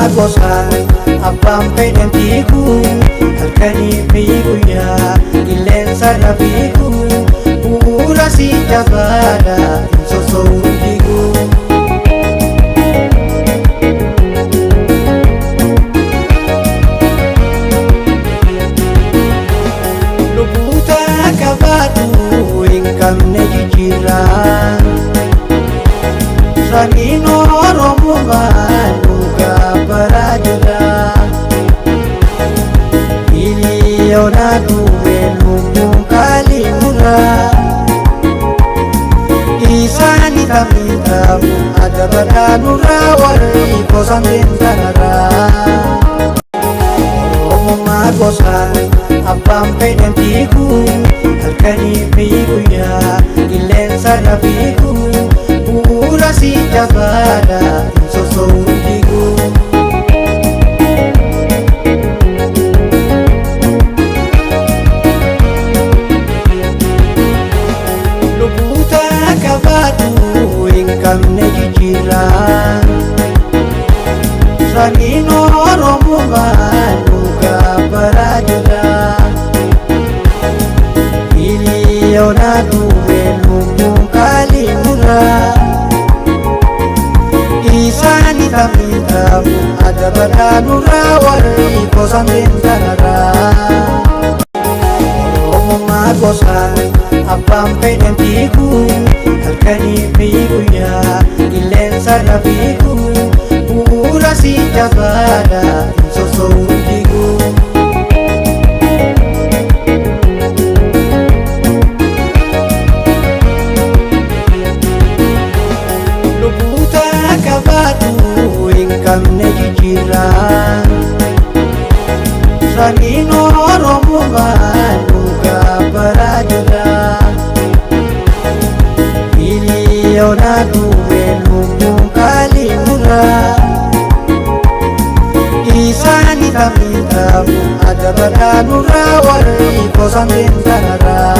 Oromummaa gosaan abbaan fedhan fiigu, halkanii fi guyyaa qilleensarra fiigu, bu'uura si jabaadha hin soso'u diigu. Lubbuuta qabaatu hin qabne jijjiirraa. Sanyiin Oromummaa dhugaa baraa jira. Miliyoona dhume lubbuun qaalii muraa. Isaani taphitamu adabadhaa nurraa warri gosaan deemtanarraa. Oromummaa gosaan abbaan fedhan fiigu, halkanii fi guyyaa qilleensarra fiigu, bu'uura si jabaadha hin soso'u diigu. Lubbuuta qabaatu hin qabne jijjiirraa. Sanyiin Oromummaa dhugaa baraa jira. Miliyoona dhume lubbuun qaalii muraa. Isaani taphitamu adabadhaa nurraa warri gosaan deemtanarraa. Oromummaa gosaan abbaan fedhan fiigu, halkanii fi guyyaa qilleensarra fiigu, bu'uura si jabaadha hin soso'u diigu. Lubbuuta qabaatu hin qabne jijjiirraa. Sanyiin Oromummaa dhugaa baraa jira. Miliyoona dhume lubbuun qaalii muraa. Isaani taphitamu adabadhaa nurraa warri gosaan deemtanarraa.